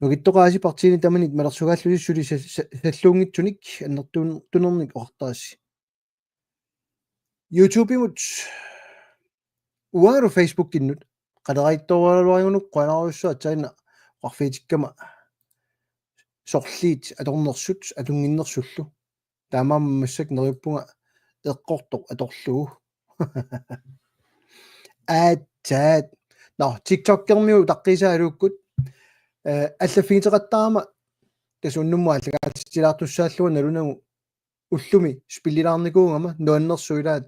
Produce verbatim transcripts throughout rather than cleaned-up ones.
Nukittoqaasi partiini tamanit malersugaallusi suli sa-, sa-, salluunngitsunik annertuun-, tunernik oqartarassi. YouTube-imut uangalu Facebook-innut qaleraittorualuarigunuk quanarujussuaq aatsaannaq oqarfigitikkama sorliit atornersut atunnginnersullu. Taamaammat massakkut neriuppunga eqqortoq atorlugu. Aatsaat. Nå, TikTokermiut utaqqiisaa aluukkut. Eh, allaffigiteqattaarama tassa unnummut aallakaatitsilaartussaallunga nalunagu ullumi spillilaarnikuugama nuannersuilaat.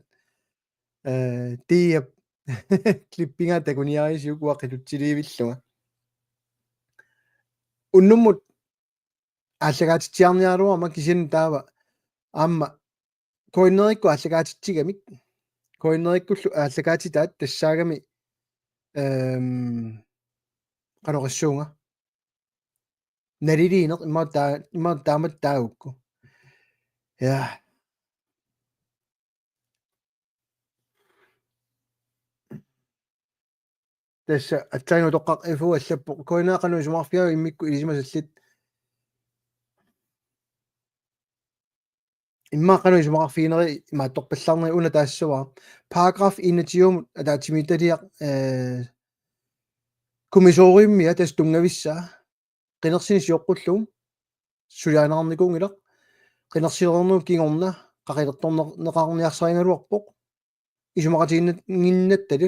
Eh, tiap klippinga takuniarisiuk uaqqitutsilivillunga. Unnummut aallakaatitsiarniaraluarama kisianni taava aamma K N R-ikkut aallakaatitsigamik. K N R-ikkullu aallakaatitaat tassaagami, ehm, qanoq oqassuunga. Naliliineq immaqa taa-, immaqa taamatut taagukku. Ja. Tassa aatsaannguaq utoqqaq F U allappoq: K N R qanoq isumaqarfigaava immikkut ilisimasallit? Immaqa qanoq isumaqarfigineri imaattorpallaarneri una taassavara. Paragraf enogtyvemut ataatsimiititaliaq, eh, kommissoriummia tassa tunngavissaa. Qinersineq sioqqullugu suliarineqarnikuunngilaq. Qinersilernerup kingorna qaqilertorneqarniarsarigaluarpoq. Isumaqatigiinnattalu,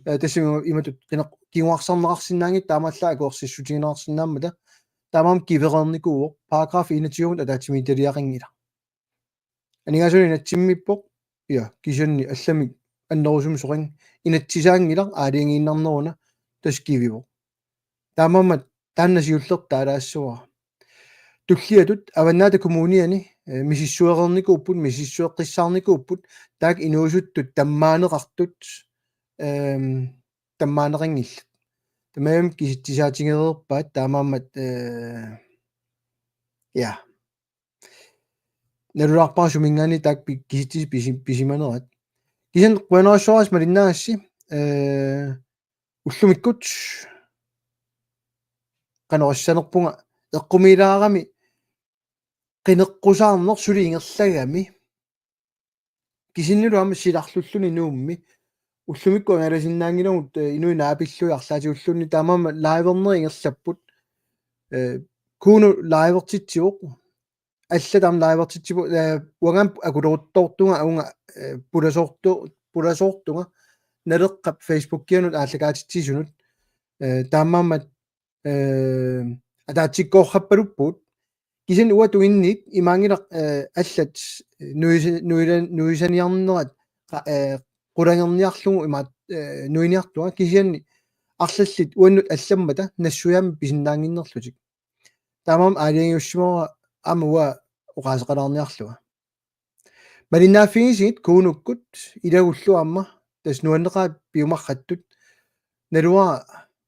eh, tassami imatut qineq-, kinguarsarneqarsinnaanngitsoq taamaallaat akuersissutigineqarsinnaammata. Taamaammat kivereernikuuvoq, paragraf enogtyvemut ataatsimiititaliaqanngilaq. Aningaasaliaq inatsimmiippoq, ja, kisianni allamik annerusumik soqanngilaq, inatsisaanngilaq aalajangiinnarneruna, tassa kivivoq. Taamaammat taanna siullertut taalaassavara. Tulliatut Avannaata Kommuniani, eh, misissuereernikuupput, misissueqqissaarnikuupput, taakku inuusuttut tammaaneqartut, ehm, tammaaneqanngillat. Tamarmik kisitsisaatigereerpaat taamaammat, eh, ja. Nalulaarpara suminngaanniit taakku pi-, kisitsisit pisi-, pisimanerat. Kisianni qujanarsuaq malinnaagassi, eh, ullumikkut qanoq oqassanerpunga eqqumiilaarami qineqqusaarneq suli ingerlagami. Kisiannilu aamma silarlulluni Nuummi. Ullumikkut angalasinnaanngilagut, eh, inuit naapillugit arlaatigulluunniit, taamaammat livernerit ingerlapput. Eh, Kuno livertitsivoq. Allat aamma livertitsipput, eh, uangaana akuleruttoortunga uunga, eh, pulasoortu-, pulasoortunga Naleqqap Facebookianut aallakaatitsisunut. Eh, taamaammat, eh, ataatsikkoorpalupput. Kisianni uanga tunginniit imaanngilaq, eh, allat nuisa-, nuila-, nuisaniarnerat qa-, eh, qulangerniarlugu imaat, eh, nuiniartunga, kisianni arlallit uannut allammata nassuiaammik pisinnaannginnerlutik. Taamaammat aalajangiussimavara aamma uanga oqaaseqalaarniarlunga. Malinnaaffigisigit Kunukkut ilagullu aamma tassa nuanneqaat piumaqqattut. Naluara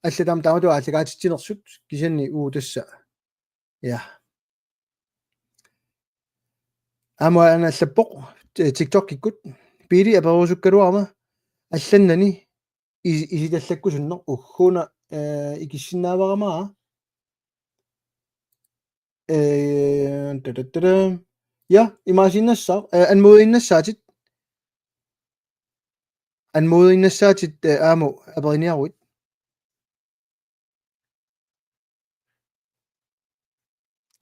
allat aamma taamatut aallakaatitsinersut, kisianni uu tassa. Ja. Aamma una allappoq, eh, TikTokikkut. Piili apererusukkaluarama allannani is-, isitallakkusunneq, ugguuna, eh, ikissinnaavarama. Eh, ta, ta, ta, ta. Ja, imaasiinnassaaq, eh, anmoderiinnassaatit. Anmoderiinnassaatit, eh, aamma aperiniaruit.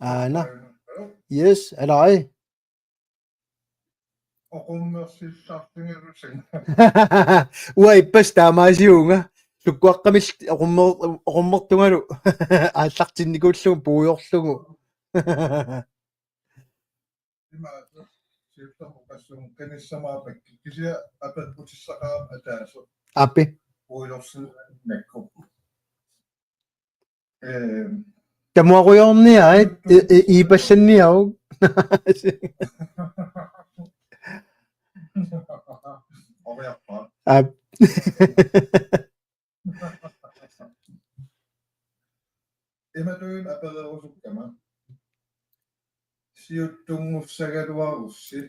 Aana. Yes, alai. Oqummersillartigalusin. Uanga ippassaq taamaasiuvunga. Sukkuaqqamilli oqummer-, oqummertungalu aallartinnikuullugu puigorlugu. Imaattoq siullermik oqassuunga qinissamaappakka, kisianni apeqqutissaqarama ataaseq. Aappi. Puigorsinnaaginnakku. Ehm. Tamuarujoorniarit, i-, i-, iipallanniaruk. Oriarpaa. Aap. Imatut apererusukkama. Siuttunngussagaluarussi.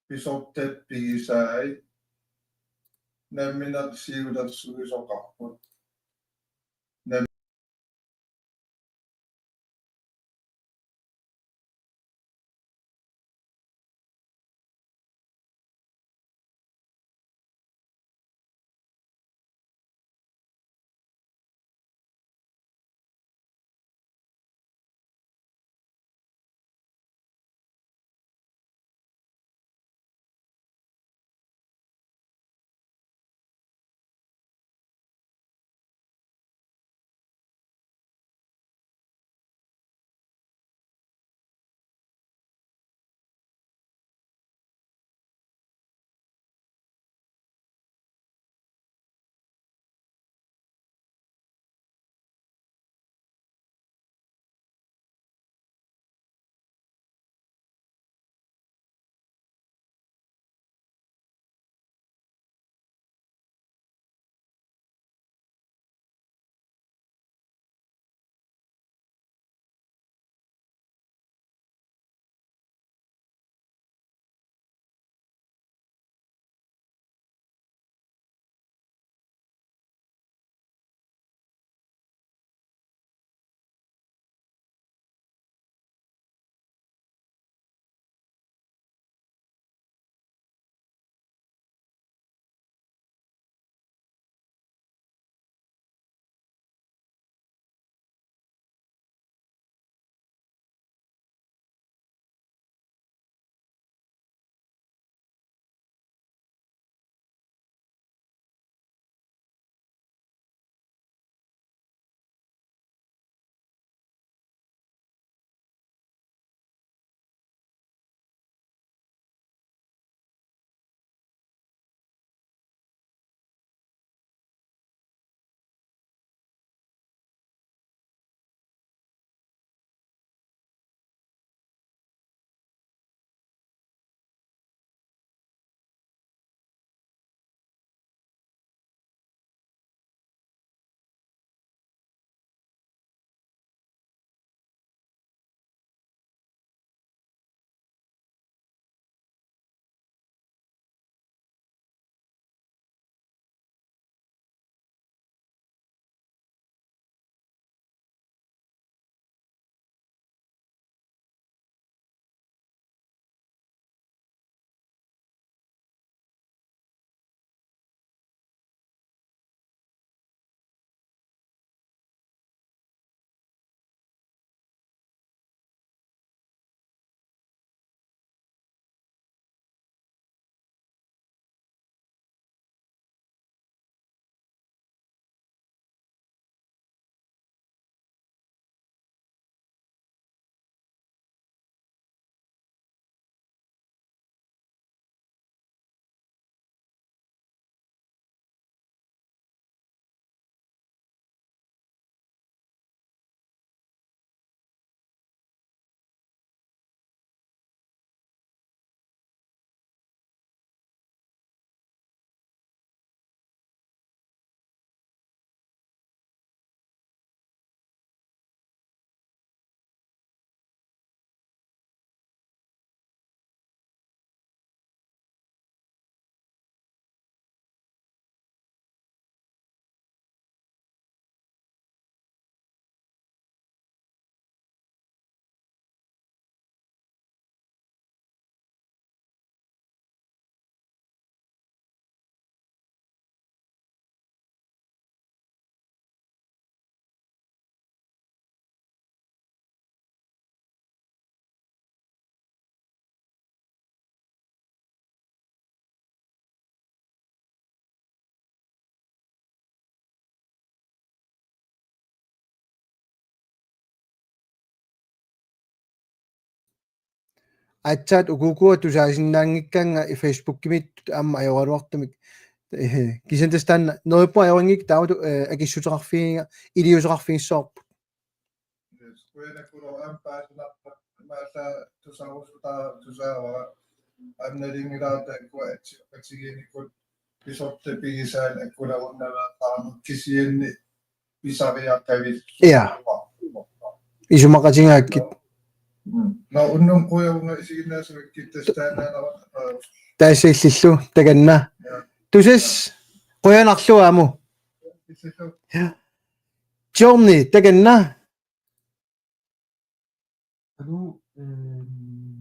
Pisortat pigisai. Nammineq siulersuisoqarput. Nam- aatsaat ukuukua tusaasinnaanngikkaannga Facebookimiittut aamma ajoraluartumik. Kisianni tassa taanna neriuppunga ajorinngikkiga taamatut akissuteqarfigiga iliuuseqarfigissavarput. Qujanaqulu aamma paasinarpoq maalla tusarusutara tusaavara aamma nalunngilara taakkua atsiorpatigiinnikut pisortat pigisaat akularunnaavarput kisianni pisariaqavit. Ja. Isumaqatigaakkit. Nå, unnuk qujavunnga isiginnaassuakkit tassa taanna. Tassa illillu takanna. Tusass qujanarlu aamma. Illillu. Johnny takanna. Alu, ehm,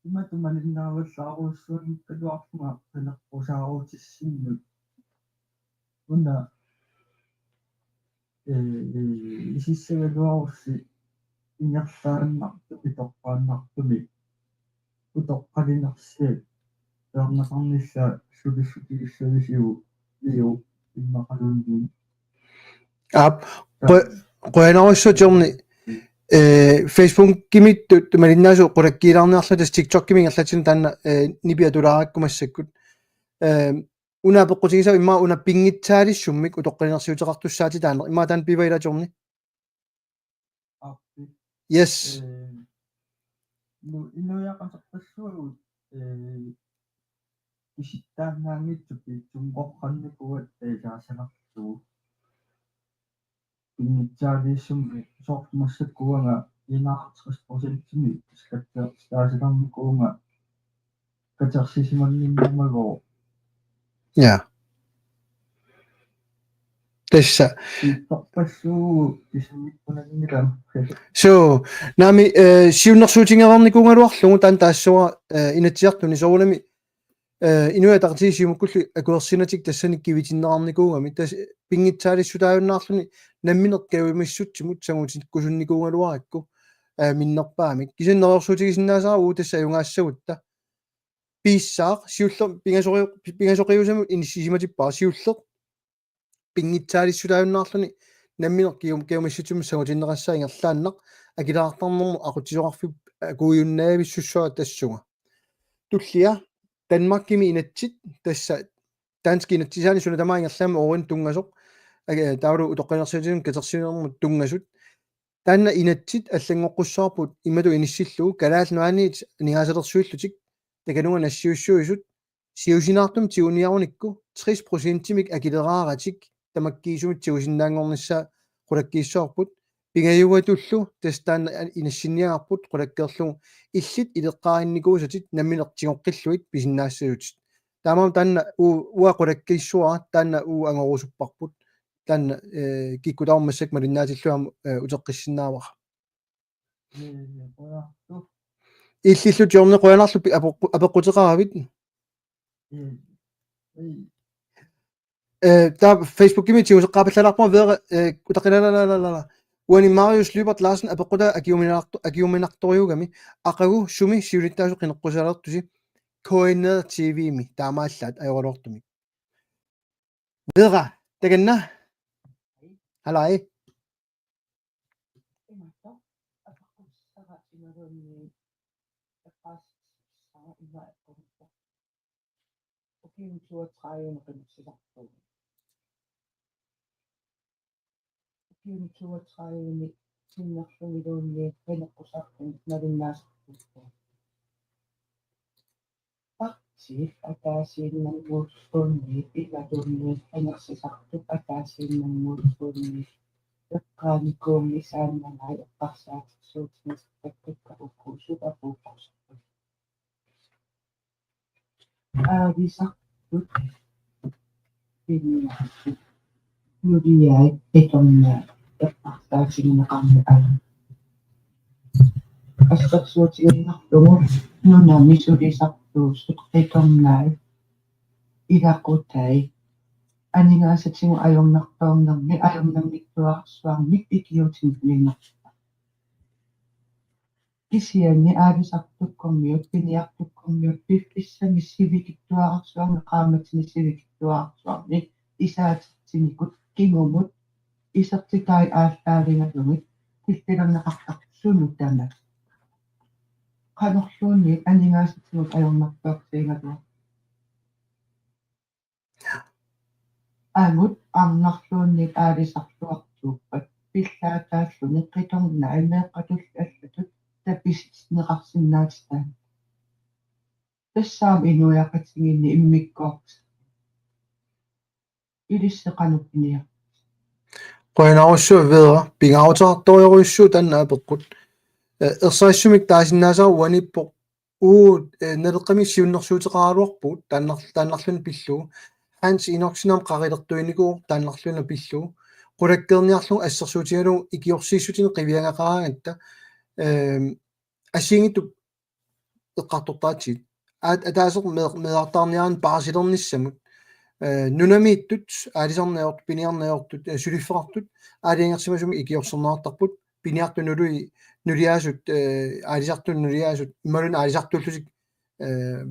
imatut malinnaavallaarujussuanngikkaluarlunga qineqqusaarutissinnut. Una, eh, eh, isissagaluarussi ingerlaannartumik toqqaannartumik utoqqalinersiat peerneqarnissaa sulissutigissavisiuk Leo immaqaluunniit. Aap, qujanarsuaq Johnny, eh, Facebookimiittut malinnaasut qulakkiilaarniarluta tassa TikTokimi ingerlatsinnut taanna, eh, nipi atulaarakku massakkut. Eh, una apeqqutigisara immaqa una pinngitsaalissummik utoqqalinersiuteqartussaatitaaneq. Immaqa taanna piva ila Johnny? Aappi. Yes. Eh, nu-, inuiaqateqassuagut, eh, pisittaannaanngitsut piitsunngoqqannikuugatta ilaasagarlugu. Pinngitsaaliissummik soorlu massakkut uanga enoghalvtreds procentimik skatteertitaasagarnikuuvunga katersisimannginnamagooq. Ja. Tassa. Ittorpassuugu kisianni punanngilaq. So, naamik, eh, siunnersuutigereernikuugaluarlugu taanna taassuma, eh, Inatsisartuni soorunami, eh, Inuit Ataqatigiit Siumukkullu akuersinatik tassani kivitinneqarnikuugami tassa pinngitsaaliissutaajunnaarluni nammineq kajumissutsimut sangutikkusunnikuugaluarakku, eh, minnerpaamik. Kisianni neriorsuutigisinnaasara uagut tassa ajugaassagutta. Piissaaq, siullermik pingasori-, pingasoqiusamut inissisimatippara siulleq. Pinngitsaaliissutaajunnaarluni nammineq kajum-, kajumissutsimut sangutinneqassaaq ingerlaannaq akileraartarnermut aqutsisoqarfiup akuujunnaavissussua tassunga. Tullia, Danmarkimi inatsit tassa danskit inatsisaanni suna tamaat ingerlaannaq oorinnut tunngasoq, age-, taavalu utoqqalinersiutinut katersinermut tunngasut. Taanna inatsit allanngoqqussavarput imatut inissillugu Kalaallit Nunaanniit aningaasalersuillutik takanunga nassiussuisut siusinaartumik tiguniarunikku tres procentimik akileraaratik tamakkiisumik tigusinnaanngornissaa qulakkiissavarput. Pingajuatullu tassa taanna inassinniagarput qulakkeerlugu illit ileqqaarinnikuusatit nammineq tigoqqillugit pisinnaassasutit. Taamaammat taanna u-, uanga qulakkiissuara taanna uagut angorusupparput. Taanna, eh, kikkut tamarmik massakkut malinnaatillugu aamma, eh, uteqqissinnaavara. Eh, qujanarlu. Illillu Johnny qujanarlu pi-, apeqqu-, apeqquteqaravit. Eh, eh. Eh, taava Facebookimi tiguseqqaapallalaarpunga Vera, eh, utaqqilalalalala. Uani Marius Lybert Larsen apeqqutaa akiuminarto-, akiuminartorujuugami. Aqagu sumi siulittaasut qineqqusalertusi K N R T V-mi taamaallaat ajoraluartumik. Vera, takanna. Halai. Imaattoq, apeqqussara imaluunniit eqqaasissara ima eqqortoq. Ukiuni toogtredive qinersisarpugut. Ukiuni toogtredive sinnerlugilluunniit qineqqusaartumik nalinnaasarpugut. Partiit ataasiinnannguulluni imaluunniit qinersisartut ataasiinnannguulluni eqqaanikuummi saannamai eqqarsaatersuutigisartakkakka ukuusut apuukkusarput. Aavisartut piniartut nuliai qitornaat eqqarsaatigineqarneq aamma assersuutigiinnarlugu nunami sulisartuusut qitornaat ilaqutai aningaasatigut ajornartoornermi ajornanngitsuararsuarmik ikiuutinniinnarlugu. Kisianni aavisartukkormiut, piniartukkormiut, piffissami sivikitsuararsuarmi, qaammatini sivikitsuararsuarmi, isaatitsinnikut kingumut, isertitai aallaavigalugit, killilerneqartartut sunut tamat. qanorluunniit aningaasatigut ajornartorsiugaluarput. Angut arnarluunniit aalisartuartuuppat pillaataalluni qitornai meeqqatulli allatut tapissineqarsinnaatitaat. Tassaam inuiaqatigiinni immikkoortoq. Ilissi qanoq piniarpisi? Qujanarsuaq Vera, pingaaruteqartorujussuuvoq taanna apeqqut. Eh, ersarissumik taasinnaasara uaniippoq, uu, eh, Naleqqami siunnersuuteqaraluarpugut taannar-, taannarluni pillugu. Hans Enoksenimut qarilertuinikuuvoq taannarluni pillugu. Qulakkeerniarlugu assersuutigalugu ikiorsiissutinik qiviagaqaraangatta, ehm, assigiinngitsut eqqartortaatsigit. Aat-, ataaseq mee-, meerartaarniaraanni paasilernissamut. Eh, nunamiittut, aalisarneq ajortut, piniarneq ajortut, eh, suliffeqartut, aalajangersimasumik ikiorserneqartarput, piniartut nului-, nuliaasut, eh, aalisartut nuliaasut, imaluunniit aalisartuullutik, eh,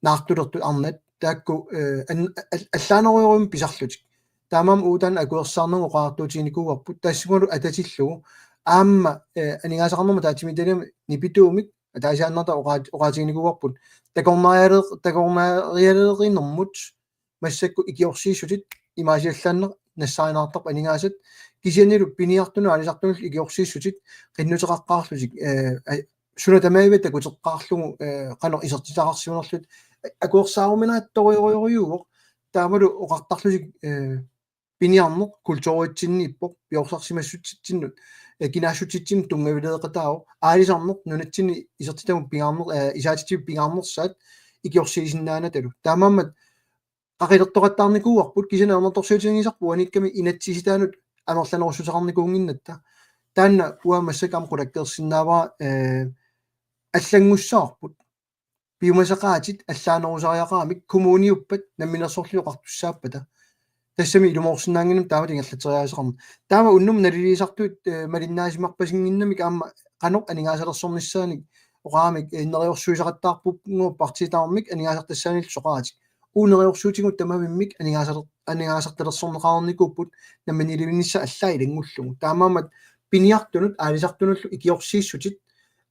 naartulertut arnat, taakku, eh, an-, al-, allaanerujorujummik pisarlutik. Taamaammat uagut taanna akuersaarnermut oqariartuutiginikuuarput, tassungalu atatillugu, aamma, eh, aningaasaqarnermut ataatsimiititaliami nipituumik, ataasiaannarta oqaat-, oqaatiginikuuarput. Takornarialeq-, takornarialerinermut massakkut ikiorsiissutit imaasiallaannaq nassaarineqartarput aningaasat, kisiannili piniartunut aalisartunullu ikiorsiissutit qinnuteqaqqaarlutik, eh, ai-, suna tamaviat takuteqqaarlugu, eh, qanoq isertitaqarsimanerlutik akuersaaruminaatsorujorujussuuvoq, taamalu oqartarlutik, eh, piniarneq kulturitsinniippoq, piorsarsimassutsitsinnut, eh, kinaassutsitsinnut tunngavileeqataavoq, aalisarneq nunatsinni isertitamut pingaarner-, eh, isaatitipit pingaarnersaat ikiorsiisinnaanatalu. Taamaammat qaqilertoqattaarnikuuarput, kisianni ajornartorsiutiginngisarput uaniikkami inatsisitaanut amerlanerussuteqarnikuunnginnatta. Taanna uanga massakkut aamma qulakkeersinnaavara, eh, allanngussavarput. Piumasaqaatit allaanerusariaqaramik kommuniuppat namminersorlutik oqartussaappata. Tassami ilumoorsinnaannginnami taamatut ingerlatseriaaseqarneq. Taama unnummut naliliisartut, eh, malinnaasimarpasinnginnamik aamma qanoq aningaasalersornissaanik oqaramik, eh, neriorsuisaqattaarpugut partiit tamarmik aningaasartassaanillu soqaratik. Uagut neriorsuutigut tamavimmik aningaasar-, aningaasartalersorneqareernikuupput namminiilivinnissaq allaat ilanngullugu. Taamaammat piniartunut aalisartunullu ikiorsiissutit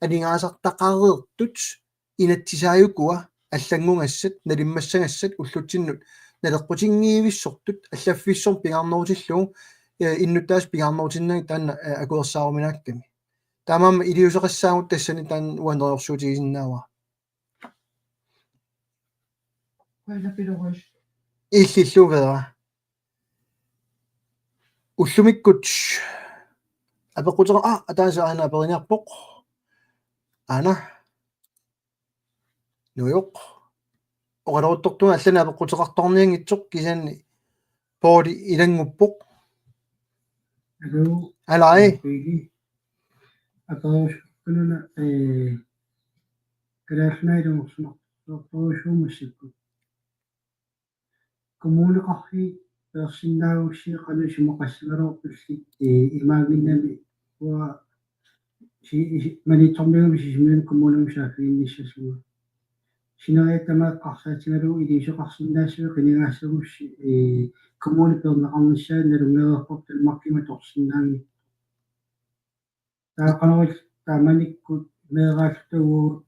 aningaasartaqareertut inatsisaajukua allanngugassat, nalimmassagassat ullutsinnut naleqqutinngivissortut allaffissormik pingaarnerutillugu, eh, innuttaasut pingaarnerutinnagit taanna, eh, akuersaaruminaakkami. Taamaammat iliuuseqassaagut tassani taanna uanga neriorsuutigisinnaavara. Qujanaq Pilerus. Illillu Vera. Ullumikkut apeqquteqa-, aa, ataaseq aana aperiniarpoq. Aana. Nuujoq. Oqaluttuartunga allanik apeqquteqartoqarnianngitsoq kisianni Pouli ilannguppoq. Aluu. Alai. Kuili. Aperusukkanuna, eh, Kalaallit Nunaat ilungersunartorujussuuvoq massakkut. Kommuneqarfiit peersinnaagussi qanoq isumaqassagaluarpillit, eh, imaanngimmat uanga si-, isi-, Maniitsormiunit Sisimiuni kommunimut saaffiginnissasunga. Sineriak tamaat eqqarsaatigalugu iliuuseqarsinnaassavit qinigaassagussi, eh, kommuni peerneqarnissaa nalunngereerparput Danmarkimut atorsinnaanngitsoq. Taava qanoq illit taamanikkut meeraalluta uagut,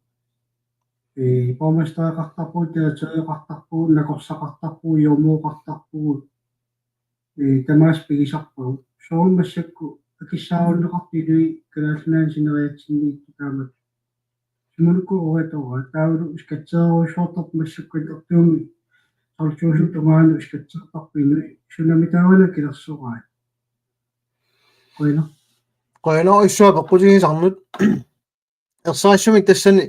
eh, borgmestereqartarpugut, direktøreqartarpugut, nakorsaqartarpugut, jordemodeqartarpugut, eh, tamaasa pigisarpagut. Soorlu massakkut akissaarunneqartut inuit Kalaallit Nunaanni sineriatsinniittut taamatut. Sumulukku oqatorpara, taavalu skattererujussuartarput massakkut annertuumik tolv tusind tungaanut skattertarput inuit. Sunami taavana akilersoraat? Qujanaq. Qujanaq issuapeqqutigisannut. Ersarissumik tassani,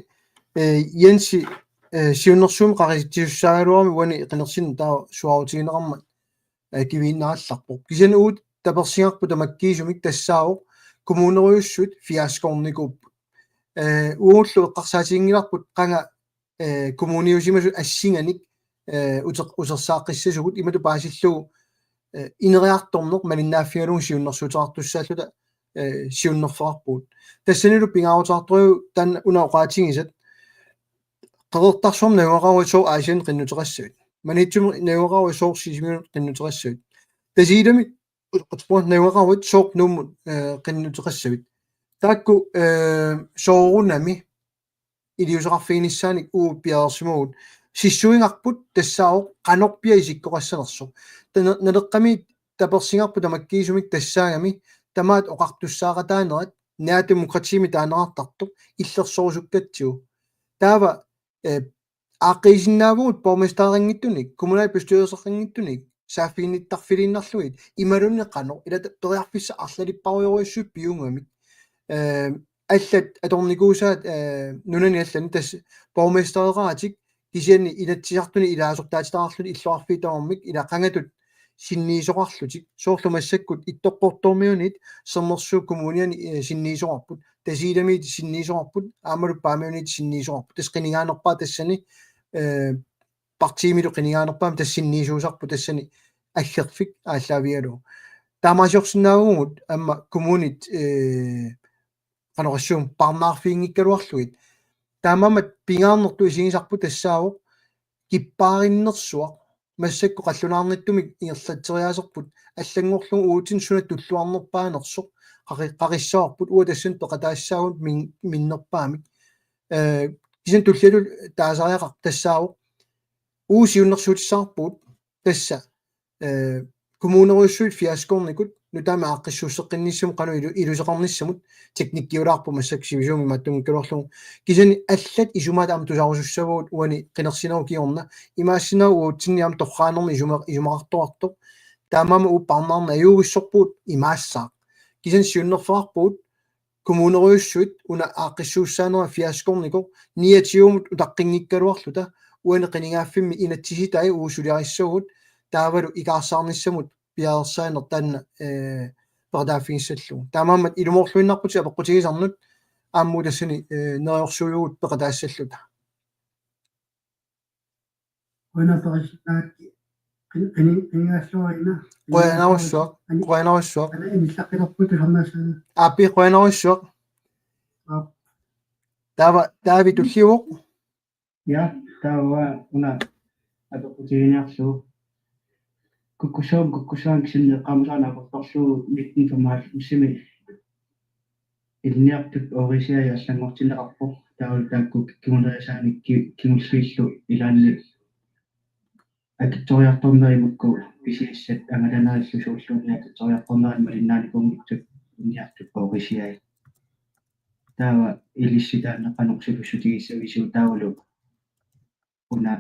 eh, Jensi, eh, siunnersuummik qaqisitsisussaagaluarami uani qinersineq taava suaarutigineqarmat, eh, kiviinnarallarpoq. Kisianni uagut tapersigarput tamakkiisumik tassaavoq kommunerujussuit fiaskoornikuupput. Eh, uagullu eqqarsaatiginngilarput qanga, eh, kommuniusimasut assinganik, eh, uteq-, utersaaqqissasugut imatut paasillugu, eh, ineriartorneq malinnaaffigalugu siunnersuuteqartussaalluta, eh, siunnerfeqarpugut. Tassanilu pingaaruteqartorujuk taanna una oqaatigisat Qeqertarsuarmi najugaqaruit sooq Aasianni qinnuteqassavit. Maniitsumi najugaqaruit sooq Sisimiunut qinnuteqassavit. Tasiilami uteqarpugut najugaqaruit sooq Nuummut, eh, qinnuteqassavit. Taakku, eh, soorunami iliuuseqarfiginissaanik uagut piareersimavugut. Sissuigarput tassaavoq qanorpiaq isikkoqassanersoq. Tana-, Naleqqami tapersigarput tamakkiisumik tassaagami tamaat oqartussaaqataanerat, Nea Demokratiimi taaneqartartoq, illersorusukkatsigu. Taava, eh, aaqqiisinnaavugut borgmestereqanngitsunik, kommunalbestyrelseqanngitsunik, saaffiginnittarfiliinnarlugit, imaluunniit qanoq, ila ta-, periarfissat arlalippassuarujussuit piumagamik. Eh, allat atornikuusaat, eh, nunani allani tassa borgmestereqaratik, kisianni Inatsisartuni ilaasortaatitaqarlutik illoqarfiit tamarmik, ila qangatut sinniisoqarlutik, soorlu massakkut Ittoqqortoormiunit Sermersuup Kommuniani, eh, sinniisoqarput, Tasiilamiit sinniisoqarput, aammalu Paamiunit sinniisoqarput. Tassa qinigaanerpaaq tassani, eh, partiimilu qinigaanerpaamik tassa sinniisuusarput tassani aggerfik aallaavigalugu. Taamaaliorsinnaavugut aamma kommunit, eh, qanoq oqassuunga, parnaarfiginngikkaluarlugit. Taamaammat pingaarnertut isigisarput tassaavoq kippaarinnersuaq, massakkut qallunaarnittumik ingerlatseriaaserput, allanngorlugu uatsinnut suna tulluarnerpaanersoq, qaqi-, qaqissavarput, uanga tassani peqataassaagut min-, minnerpaamik. Eh, kisianni tulliatut taasariaqartoq tassaavoq, uagut siunnersuutissavarput tassa, eh, kommunerujussuit fiaskoornikut nutaamik aaqqissuusseqqinnissamut qanoq ilu-, iluseqarnissamut, teknikkiulaarpoq massakkut sivisuumik imaattunngikkaluarlugu. Kisianni allat isumaat aamma tusarusussavagut uani qinersinerup kingorna, imaassinnaavoq uatsinni aamma torraanermi isuma-, isumaqartoqartoq. Taamaammat uagut parnaarneq ajuugissorpugut imaassaaq. Kisianni siunnerfeqarpugut kommunerujussuit una aaqqissuussaanera fiaskoornikoq niogtyvemut utaqqinngikkaluarluta, uani qinigaaffimmi inatsisitai uagut suliarissavagut, taavalu ikaarsaarnissamut piareersaaneq taanna, eh, peqataaffigissallugu. Taamaammat ilumoorluinnarputit apeqqutigisannut, aamma tassani, eh, neriorsuivugut peqataassalluta. Qujanarsuaq, qin-, qini-, qinigassuarina. Qujanarsuaq, qujanarsuaq. Ana inillaqqilerput tusarnaassaanga. Aappi, qujanarsuaq. Aap. Taava, Daavi tulliuvoq. Ja, taava una apeqqutiginiarlugu. Kukkussuup, kukkussuup kisianni eqqaamasara apeqqutiginiarlugu nitten femoghalvfemsimi ilinniartut Oorisiai allanngortinneqarpoq, taavalu taakku kingunerisaanik ki-, kingulliillu ilaanni akitsoriartornerit imaluunniit pisiassat angalanerillu suulluunniit akitsoriartornerat malinnaanikuunngitsut ilinniartut Oorisiai. Taava ilissi taanna qanoq sulissutigissavisiuk taavalu una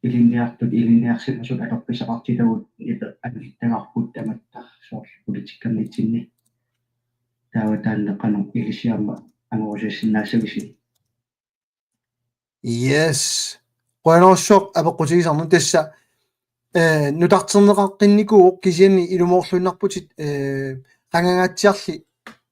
ilinniartut ilinniarsimasut atorfissaqartitagut nipeq angittagarput tamatta soorlu politikkernitsinni. Taava taanna qanoq ilissi aamma angorusussinnaassavisi? Yes. Qujanarsuaq apeqqutigisannut tassa, eh, nutarterneqaqqinnikuuvoq kisianni ilumoorluinnarputit, eh, qangangaatsiarli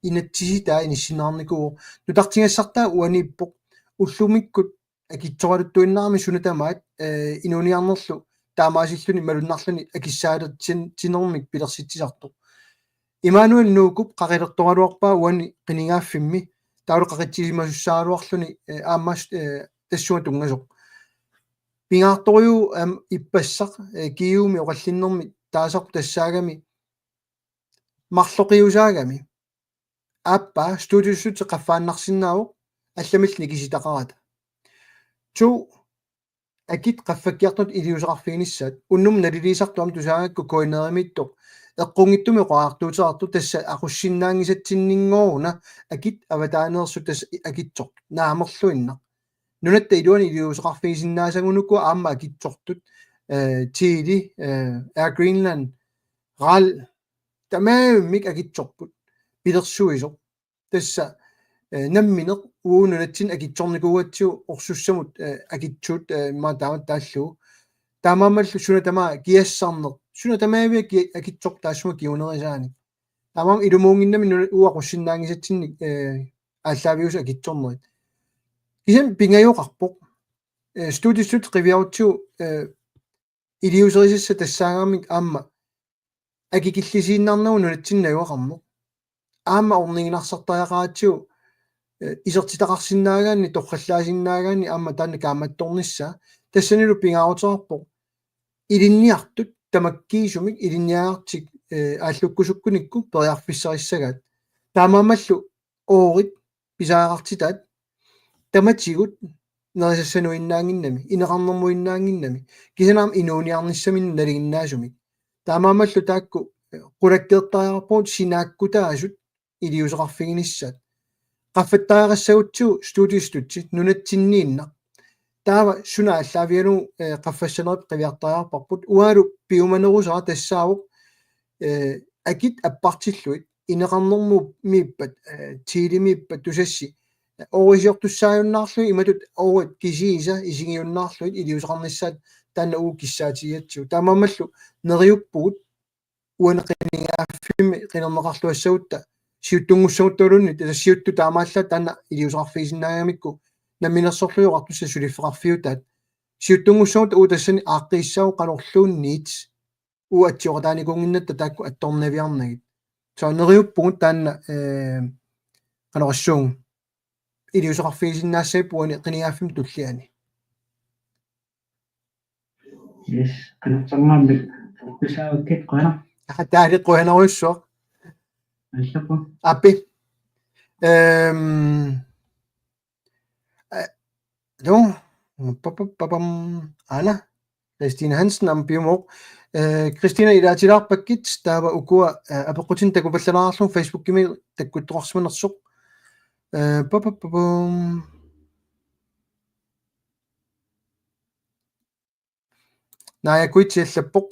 inatsisitaa inissinneqarnikuuvoq. Nutartigassartaa uaniippoq ullumikkut akitsoraluttuinnarami suna tamaat, eh, inuuniarnerlu taamaasilluni malunnarluni akissaalertin-, tinermik pilersitsisartoq. Immanuel Nuukup qaqilertoraluarpaa uani qinigaaffimmi, taavalu qaqitsisimasussaagaluarluni, eh, aamma, eh, tassunga tunngasoq. Pingaartorujuuvoq, aamma ippassaq, eh, Kiumi oqallinnermi taasarpoq tassaagami marloqiusaagami. Aappaa, studiestøtte qaffaannarsinnaavoq, allamillu nikisitaqarata. To, akit qaffakkiartortut iliuuseqarfiginissaat, unnuk naliliisartut aamma tusaagakku K N R-imiittoq, eqqunngitsumik oqariartuuteqartoq tassa aqussinnaanngisatsinninngooq una akit avataaneersut tassa akitsortut, naamerluinnaq. Nunatta iluani iliuuseqarfigisinnaasagunukua aamma akitsortut, eh, Tele, eh, Air Greenland, RAL, tamarmik akitsorput, pilersuisoq. Tassa, eh, nammineq uagut nunatsinni akitsornikuugatsigu orsussamut, eh, akitsuut, eh, immaqa taamatut taallugu. Taamaammallu suna tamaat kiassarneq, suna tamaavia ki-, akitsoq taassuma kingunerisaanik. Taamaammat ilumuunnginnami nuna-, uagut aqussinnaanngisatsinnik, eh, aallaaviusut akitsornerit. Kisianni pingajoqarpoq, eh, studiestøtte qiviarutsigu, eh, iliuuserisassat tassaagami aamma akikillisiinnarnagu nunatsinni najugaqarneq. Aamma orniginarsartariaqaratsigu, eh, isertitaqarsinnaagaanni, torrallaasinnaagaanni aamma taanna kaammattornissaa. Tassanilu pingaaruteqarpoq ilinniartut tamakkiisumik ilinniagartik, eh, aallukkusukkunikku periarfissarissagaat. Taamaammallu oorit pisariaqartitaat tamatigut nerisassanuinnaanngimmat, ineqarnermuinnaanngimmat, kisianni aamma inuuniarnissaminnut nalinginnaasumik. Taamaammallu taakku, eh, qulakkeertariaqarpagut sinaakkutaasut iliuuseqarfiginissaat. Qaffattariaqassagutsigu studiestøtte nunatsinniinnaq. Taava suna aallaavigalugu, eh, qaffassanerit qiviartariaqarparput. Uangalu piumanerusara tassaavoq, eh, akit appartillugit, ineqarnermumiippat, eh, Telemiippat Tusass, eh, oorisiortussaajunnaarlugit imatut oorit kisiisa isigiunnaarlugit iliuuseqarnissaat taanna uagut kissaatigigatsigu. Taamaammallu neriuppugut uani qinigaaffimmi qinerneqarluassagutta siuttunngussagutta uluunniit, tassa siuttut taamaallaat taanna iliuuseqarfigisinnaagamikku namminersorlutik oqartussat suliffeqarfiutaat. Siuttunngussagutta uagut tassani aaqqiissaavoq qanorluunniit uagut atsioqataanikuunnginnatta taakku attornaviarnagit. Soorlu neriuppugut taanna, eh, qanoq oqassuunga, iliuuseqarfigisinnaassagipput uani qinigaaffimmi tulliani. Yes, qanoq tamarmik tusaavakkit, qujanaq. Aha, taali qujanarujussuaq. Allappa. Api. Ehm, eh, du, papapapam, aana, Christine Hansen aamma piumooq. Eh, Christine, ilaatilaarpakkit, taava ukua, eh, apeqqutinik takupallalaarlugu Facebookimi takkuttoqarsimanersoq. Eh, papapapam. Naaja Kuitsi allappoq: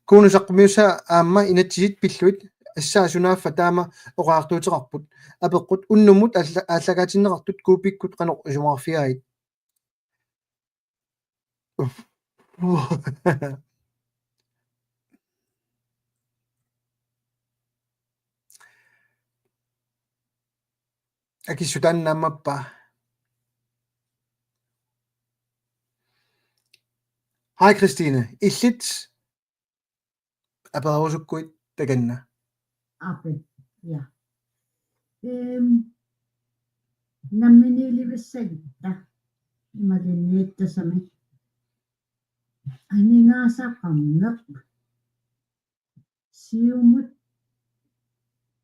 Kuno saqqummiussavat aamma inatsisit pillugit, assaa sunaaffa taama oqariartuuteqarput? Apeqqut: Unnummut aalla-, aallakaatinneqartut kuupikkut qanoq isumaqarfigaagit? Akissutaannaammappa. Hej Christine, illit apererusukkuit takanna. Ape, ja. Ehm, namminiilivissagitta imaluunniit tassami aningaasaqarneq. Siumut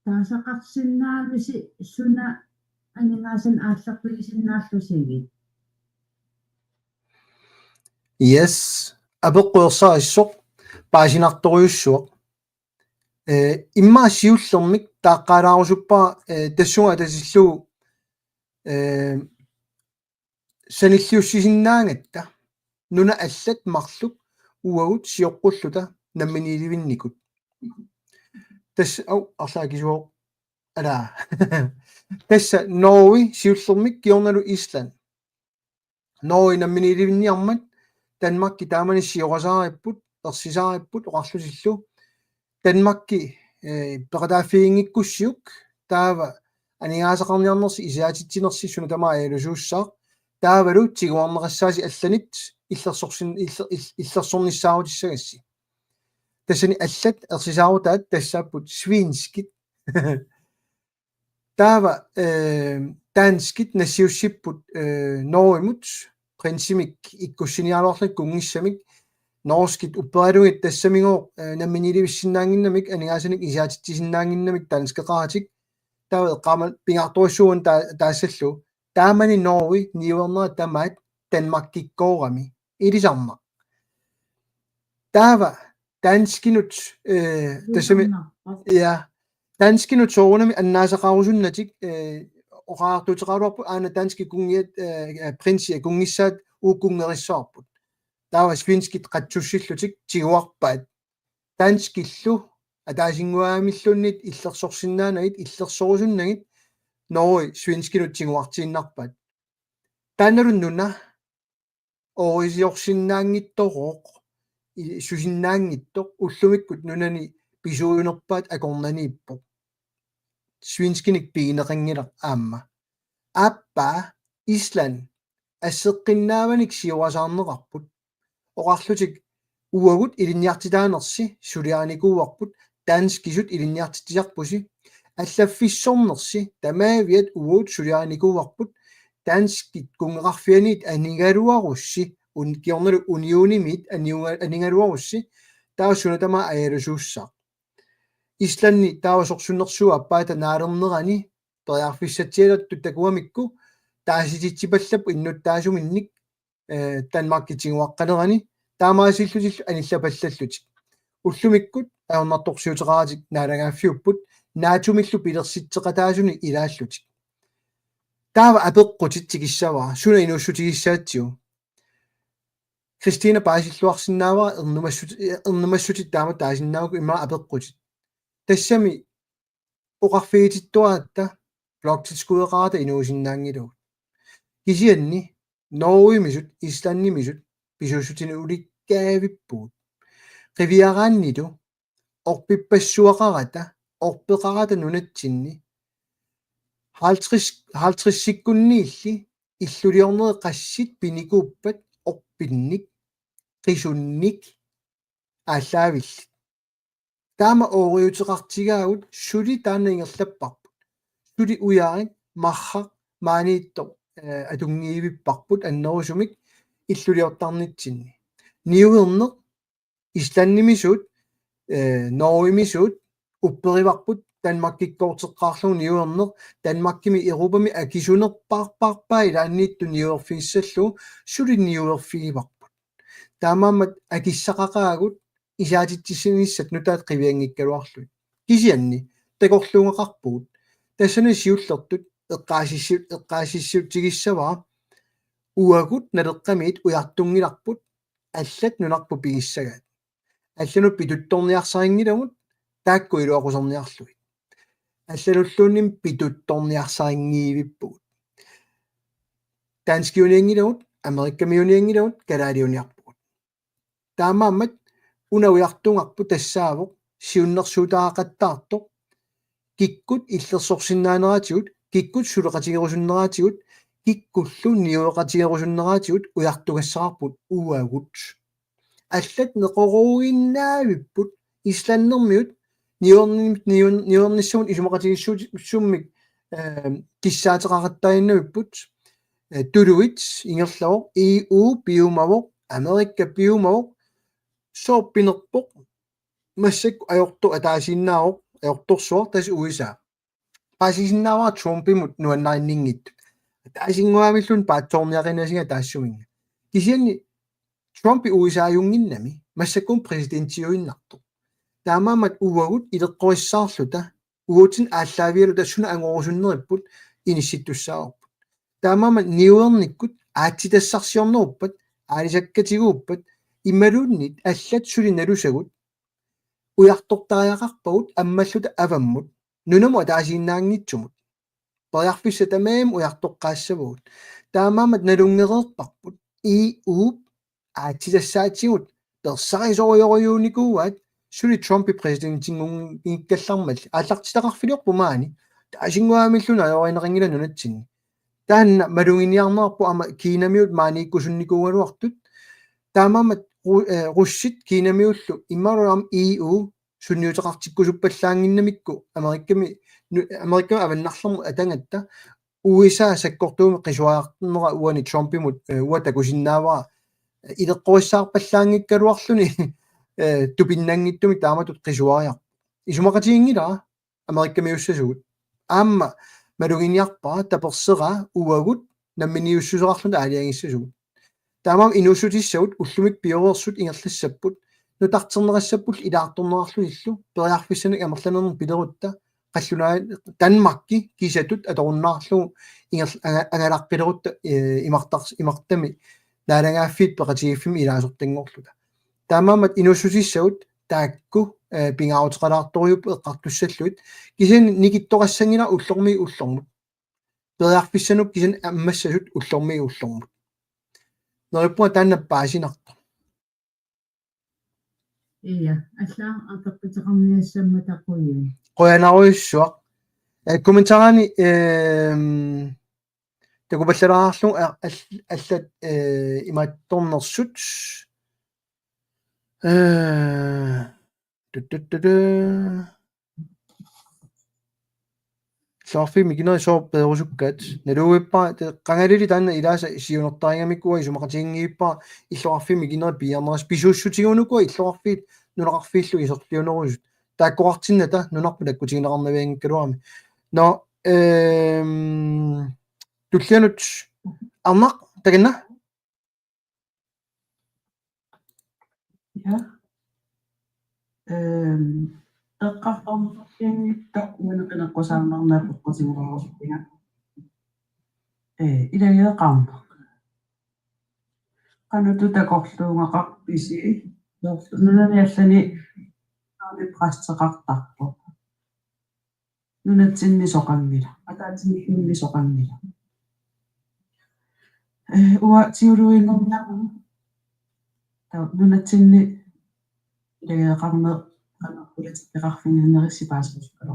taasaqarsinnaavusi suna aningaasanik aallerfigisinnaallusigit? Yes, apeqqut ersarissoq paasinartorujussuaq. Eh, immaqa siullermik taaqqaalaarusuppara, eh, tassunga atatillugu, eh, sanilliussisinnaagatta nunat allat marluk uagut sioqqulluta namminiilivinnikut. Tassa, au, arlaat akisuuvoq. Alaa. Tassa Norge siullermik kingornalu Island. Norge namminiilivinniarmat Danmarki taamani siorasaaripput, ersisaaripput oqarlutillu: Danmarki, eh, peqataaffiginngikkussiuk, taava aningaasaqarniarnersi isigaatitsinersi suna tamaat ajalusuussaaq, taavalu tiguarneqassaasi allanit illersorsin-, iller-, ill-, illersornissaarutissagassi. Tassani allat ersisaarutaat tassaapput svenskit. Taava, eh, danskit nassiussipput, eh, Norgemut, prinsimik ikkussiniaraluarlugit kunngissamik, norskit upperalugit tassamigooq, eh, namminiilivissinnaannginnamik, aningaasanik isigaatitsisinnaannginnamik danskeqaratik, taava eqqaama pingaartorujussuuvoq taa-, taassallugu. Taamani Norge niuernerat tamaat Danmarkikkoorami. Ilisarnaq. Taava danskinut, eh, tassami, ilisarnarpoq. Ja, danskinut soorunami annaasaqarusunnatik, eh, oqariartuuteqaraluarput aana danskit kunngiat, eh, prinsiat kunngissaat uagut kunngerissavarput. Taava svenskit qatsussillutik tiguarpaat. Danskillu ataasinnguamilluunniit illersorsinnaanagit, illersorusunnagit Norge svenskinut tiguartiinnarpaat. Taannalu nuna oorisiorsinnaanngitsorooq, i-, susinnaanngitsoq, ullumikkut nunani pisuunerpaat akornanniippoq. Svenskinik pigineqanngilaq aamma. Aappaa Island asseqqinnaavanik siorasaarneqarput. Oqarlutik: Uagut ilinniartitaanersi suliarinikuuarput, danskisut ilinniartitsisarpusi. Allaffissornersi tamaaviat uagut suliarinikuuarput, danskit kunngeqarfianit anigaluarussi, un-, kingornalu unionimit aniuga-, anigaluarussi, taava suna tamaat ajalusuussaaq. Islandi taava sorsunnersuup aappaata naalernerani periarfissatsialertut takugamikku taasititsipallapput innuttaasuminnik, eh, Danmarkip tiguaqqanerani, taamaasillutillu anillapallallutik. Ullumikkut ajornartorsiuteqaratik naalagaaffiupput, NATO-millu pilersitseqataasunik ilaallutik. Taava apeqqutit tikissavara, suna inuussutigissaatsigu. Kristina paasilluarsinnaavara ernumassut-, ernumassutit taama taasinnaavagut, immaqa apeqqutit. Tassami oqarfigitittuaratta bloktilskuddeqarata inuusinnaanngilagut. Kisianni Norgemisut, Islandimisut pisuussutinik ulikkaavippugut. Qiviaraannilu orpippassuaqarata, orpeqarata nunatsinni halvtreds, halvtredsikkunniilli illuliornerit qassit pinikuuppat orpinnik, qisunnik aallaavillit. Taama ooriuteqartigaagut, suli taanna ingerlapparput. Suli ujarit marraq maaniittoq, eh, atunngiivipparput annerusumik illuliortarnitsinni. Niuerneq Islandimisuut, eh, Norgemisut upperivarput Danmarkikkoorteqqaarlugu niuerneq, Danmarkimi Europami akisunerpaarpaarpaa ilaanniittoq niuerfigissallugu, suli niuerfigivarput. Taamaammat akissaqaqaagut isaatitsissinissat nutaat qivianngikkaluarlugit. Kisianni takorluugaqarpugut. Tassani siullertut eqqaasissi-, eqqaasissutigissavara, uagut Naleqqamiit ujartunngilarput allat nunarput pigissagaat. Allanut pituttorniarsarinngilagut taakku iluaquserniarlugit. Allanulluunniit pituttorniarsarinngiivippugut. Danskiunianngilagut, Amerikkamiunianngilagut, kalaaliuniarpugut. Taamaammat una ujartugarput tassaavoq siunnersuutaaqattaartoq, kikkut illersorsinnaaneratigut, kikkut suleqatigerusunneratigut, kikkullu niueqatigerusunneratigut ujartugassaraarput uagut. Allat neqeroruinnaavipput, islandermiut niuerni-, niu-, niuernissamut isumaqatigiissummik, eh, kissaateqaqattaaginnavipput, eh, tuluit ingerlavoq, E U piumavoq, Amerika piumavoq, sooq pinerpoq, massakkut ajortoq ataasiinnaavoq, ajortorsuaq tassa U S A. Paasisinnaavara Trumpimut nuannarinninngitsut. Ataasinnguamilluunniit paatsoorniaqinasiga taassuminnga. Kisianni Trumpi U S A-junnginnami, massakkut præsidentiuinnartoq. Taamaammat uagut ileqqorissaarluta, uatsinnut aallaavigaluta suna angorusunneripput inissittussaavarput. Taamaammat niuernikkut aatsitassarsiorneruppat, aalisakkatiguuppat, imaluunniit allat suli nalusagut, ujartortariaqarpagut ammalluta avammut, nunamut ataasiinnaanngitsumut. Periarfissat tamarmik ujartoqqaassavagut. Taamaammat nalunngereerparput, E U-p aatsitassaatigut, persarisoriorujussuunikuuaat, suli Trumpi præsidentinngunngikkallarmalli. Aallartitaqarfiliorpoq maani, ataasinnguamilluunniit ajorineqanngilaq nunatsinni. Taanna maluginiarneqarpoq aamma Kinamiut maaniikkusunnikuugaluartut. Taamaammat ru-, eh, russit Kinamiullu imaluunniit aamma E U sunniuteqartikkusuppallaannginnamikku Amerikami, nu-, Amerikami avannarlermut atagatta U S A sakkortuumik qisuariarnera uani Trumpimut, eh, uanga takusinnaavara, eh, ileqqorissaarpallaanngikkaluarluni, eh, tupinnanngitsumik taamatut qisuariarpoq. Isumaqatiginngilara Amerikamiussasugut. Aamma maluginiarpara taperseraa uagut namminiussuseqarluta aalajangissasugut. Taamaammat inuussutissagut ullumikkut pioreersut ingerlassapput, nutarterneqassapput ilaartorneqarlutillu, periarfissanik amerlanernik pilerutta, qallunaat Danmarki kisatut atorunnaarlugu inger-, anga-, angalaqqilerutta, eh, imartars-, imartami naalagaaffiit peqatigiiffimmi ilaasortanngorluta. Taamaammat inuussutissagut taakku, eh, pingaaruteqalaartorujuupput eqqartussallugit. Kisianni nikittoqassanngilara ullormiit ullormut. Periarfissanut kisianni ammassasut ullormiit ullormut. Neriuppunga taanna paasinartoq. Ia, alla apeqquteqarniassammat taquin. Qujanarujussuaq. Eh, kommentarini, ehm, takupallalaarlugu, eh, all-, allat, eh, imaattornersut. Eh, tut, tut, tut, tut. Illoqarfiit mikinerit sooq peerusukkaat. Naluvippara, te-, qangalili taanna ilaasa siunertarigamikku uanga isumaqatiginngilara illoqarfiit mikinerit piiarneras pisuussutigiunuku illoqarfiit nunaqarfiillu iserliunerusut. Taakkoqartinnata nunarput takkutigineqarnavianngikkaluarami. Nå, ehm, Tullianut Arnaq, takanna? Ja. Øhm, eqqartorniarnitta uani qineqqusaarnarnera peqqutigilaarusuppinga. Ee, ilageeqarneq. Qanoq takorluugaqarpisi, nunani allani aamma præsteqartarpoq. Nunatsinni soqanngilaq, ataatsimiinni soqanngilaq. Ee, uanga teologiinnarniarpunga. Taava nunatsinni ilageeqarneq qanoq politikkeqarfigineqarnerisi paaserusuppara.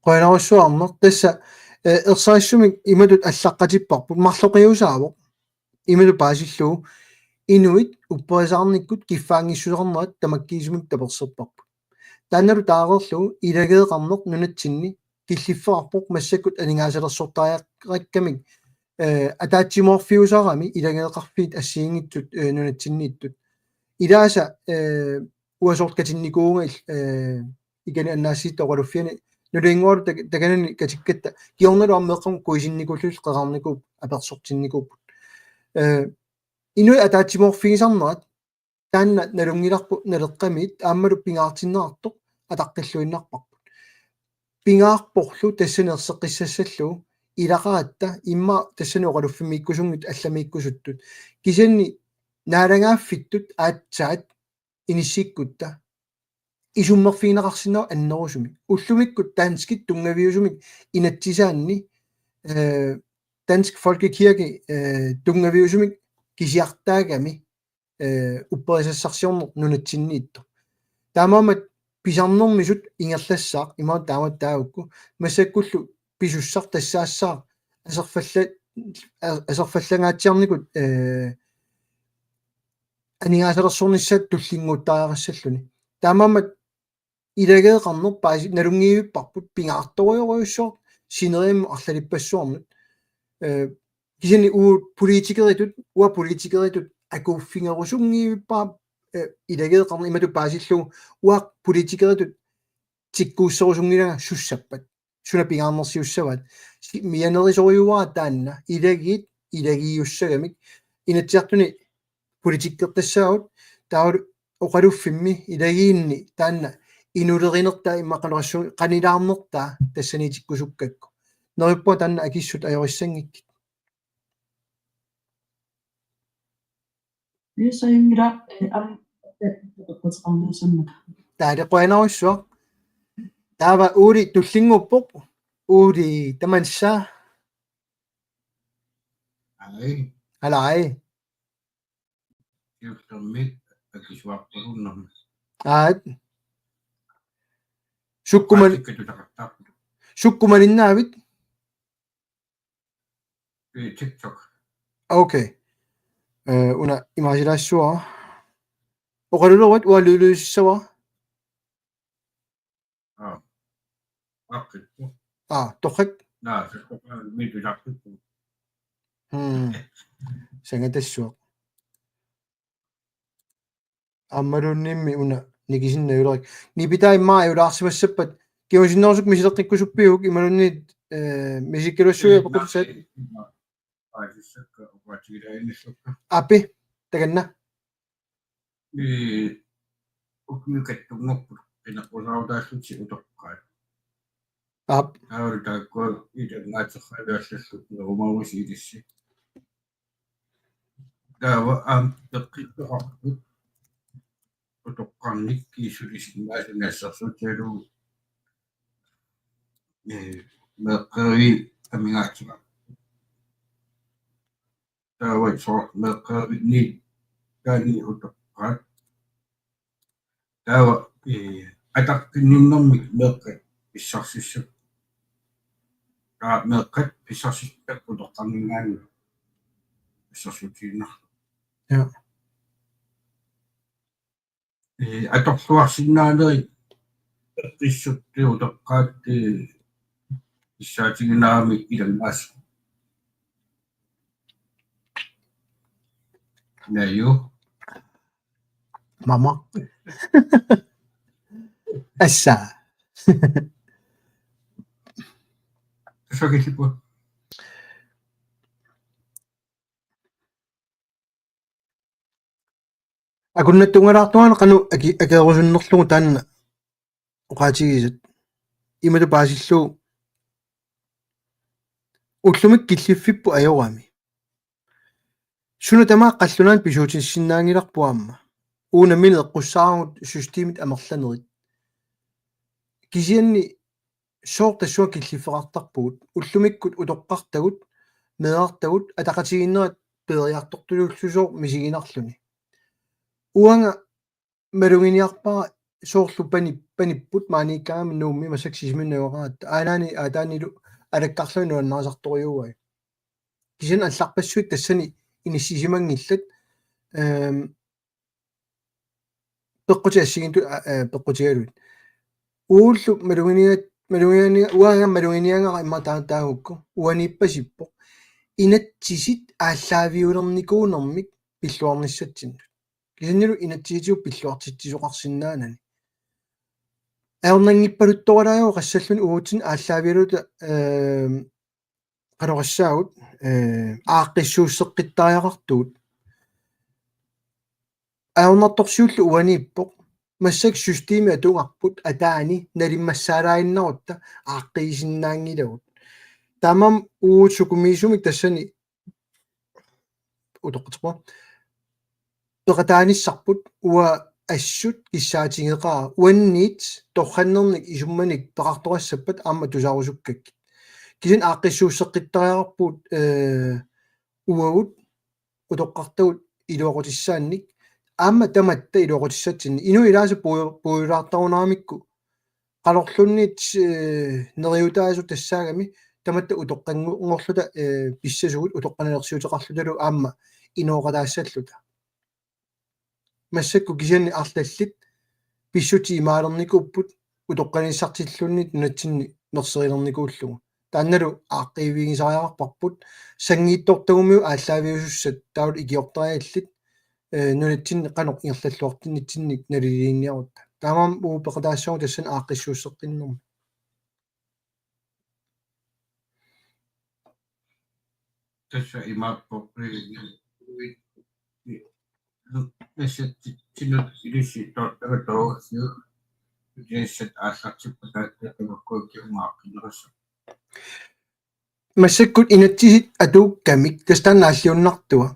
Qujanarsuaq Arnaq, tassa, ee, ersarissumik imatut allaqqatipparput, marloqiusaavoq. Imatut paasillugu inuit upperisaarnikkut kiffaanngissuseqarnerat tamakkiisumik taperserparput. Taannalu taareerlugu ilageeqarneq nunatsinni killiffeqarpoq, massakkut aningaasalersortariaqarakkamik, ee, ataatsimoorfiusarami ilageeqarfiit assigiinngitsut, ee, nunatsinniittut. Ilaasa, ee, uanga soorlu katinnikuuvunga il-, ee, ikani annaassisutta oqaluffiani, nulinngualu tak-, takanani katikkatta, kingornalu aamma meeqqanut kuisinnikuullugit qeqarnikuupput, apersortinnikuupput. Ee, inuit ataatsimoorfigisarnerat taanna nalunngilarput Naleqqamiit aammalu pingaartinneqartoq ataqqilluinnarparput. Pingaarporlu tassani erseqqissassallugu ilaqaratta, immaqa tassani oqaluffimmiikkusunngitsut allamiikkusuttut. Kisianni naalagaaffittut aatsaat inissikkutta isummerfigineqarsinnaavoq annerusumik. Ullumikkut danskit tunngaviusumik inatsisaanni, ee, Dansk Folkekirke, ee, tunngaviusumik kisiartaagami, ee, upperisassarsiorneq nunatsinniittoq. Taamaammat pisarnermisut ingerlassaaq, imaluunniit taamatut taagukku, massakkullu pisussaq tassaassaaq aserfalla-, a-, aserfallangaatsiarnikut, ee, aningaasalersornissaat tullinnguuttariaqassalluni. Taamaammat ilageeqarneq paasi-, nalunngivipparput pingaartorujorujussuaq sineriammut arlalippassuarnut. Ee, kisianni uagut politikeritut, uanga politikeritut akuuffigerusunngivippara, ee, ilageeqarneq imatut paasillugu uanga politikeritut tikkuusserusunngilanga sussappat. Suna pingaarnersiussavaat. Si-, mianerisorujuara taanna, ilagiit, ilagiiussagamik. Inatsisartuni politikkertassaagut, taavalu oqaluffimmi ilagiinni taanna inulerinertaa immaqaluassu qanilaarnertaa tassaniitikkusukkakku. Neriuppunga taanna akissut ajorissanngikkit. Yes, ajunngilaq, ee, aamma, ee, peqquteqarniassammata. Taali qujanarsuaq. Taava Uuli tullinnguuppoq. Uuli tamanna. Ai. Alai. Siullermik akisuarpalunnermi. Aat. Sukkuman-, Tikkatusaqattaarput. Sukkumalinnaavit? Ee, TikTok. Okay. Ee, una imaasilaassuara. Oqaluleruit ualuuluusissavara. Aa. Aqqittu. Aa, torrak. Naa, sakkoqaami tusarpittu. Hmm. Sangatassuaq. Aammaluunniimmi una nikisinnaajulerik. Nipitaa immaqa ajulaarsimassappat. Kingusinnerusukkut misileqqikkusuppiuk imaluunniit, ee, misikkaluassuit apeqqutassat. Aasissakka oqaatigilaaginnissakka. Api, takanna. Ee, ukmiukattunngorput qineqqusaarutaallutik utoqqaat. Aap. Taavalu taakkua ilanngaatserraaviarlallu nerumarusi ilissi. Taava aamma peqqittoqarput utoqqarnikkut sulisinnaasuni assersuutigalugu, ee, meeqqeriviit amigaatiga. Taava soorlu meeqqerivinniit taanna utoqqaat. Taava, ee, ataqqinninnermik meeqqat pissarsissapput. Taava meeqqat pissarsissapput utoqqarninngaanniit assersuutigiinnarlugu. Ja. Ee, atorluarsinnaanerit peqqissuttut utoqqaat, ee, pissaatiginaaramik ilanngaassaaq. Naju. Mama. Assa. Sukisipu. Akunnattuungalaartungaana qanoq aki-, akeerusunnerlugu taanna oqaatigisat. Imatut paasillugu: Ullumikkut killiffipput ajorami. Suna tamaat qallunaanut pisuutissinnaanngilarput aamma. Uunga nammineq eqqussaaragut systemit amerlanerit. Kisianni sooq tassunga killiffeqartarpugut? Ullumikkut utoqqartagut, meerartagut, ataqatigiinnerat peeriartortulullusooq misiginarluni. Uanga maluginiarpara soorlu pani-, panipput maaniikkaangami Nuummi, massakkut Sisimiunut najugaqaratta. Aanaani aataanilu alakkarluni nuannarisartorujuuai. Kisianni allarpassuit tassani inissisimanngillat, ehm, peqqutit assigiinngitsut, a-, a-, peqqutigalugit. Uagullu maluginiaat-, maluginiaat-, uanga maluginiagara immaqa taa-, taagukku, uaniippasippoq: Inatsisit aallaaviulernikuunermik pilluarnissatsinnut. Kisiannilu inatsisitigut pilluartitsisoqarsinnaanani. Ajornanngippaluttoralaajuvoq qassalluni uatsinnut aallaavigaluta, ehm, qanoq oqassaagut, eh, aaqqissuusseqqittariaqartugut. Ajornartorsiullu uaniippoq. Massakkut systemi atugarput ataani nalimmassaalaannarutta aaqqiisinnaanngilagut. Taamaammat uagut sukumiisumik tassani utoqqatserpunga. Peqataanissarput uanga assut kissaatigeqaara, uannit torrannernik isummanik peqartoqassappat aamma tusarusukkakkit. Kisianni aaqqissuusseqqittariaqarpugut, eh, uagut utoqqartagut iluaqutissaannik aamma tamatta iluaqutissatsinnik. Inuit ilaasa puu-, puigulaartarunaramikku qanorluunniit, eh, neriutaasoq tassaagami tamatta utoqqanngorluta, eh, pissasugut utoqqalinersiuteqarlutalu aamma inooqataassalluta. Massakkut kisianni arlallit pissutsit imaalernikuupput utoqqalinissatilluunniit nunatsinni nerserilernikuullugu. Taannalu aaqqiivigisariaqarparput, sanngiitsortagumiut aallaaviusussat taavalu ikiortariallit, eh, nunatsinni qanoq ingerlalluartinnitsinnik naliliiniarutta. Taamaammat uagut peqataassagut tassani aaqqissuusseqqinnermi. Tassa imaappoq, eh, nassatsinut ilissi toortaga toorsiu, nassat aallartippaat taakkuukkut imaaqqinerassu. Massakkut inatsisit atuukkamik, tassa taanna naalliunnartua.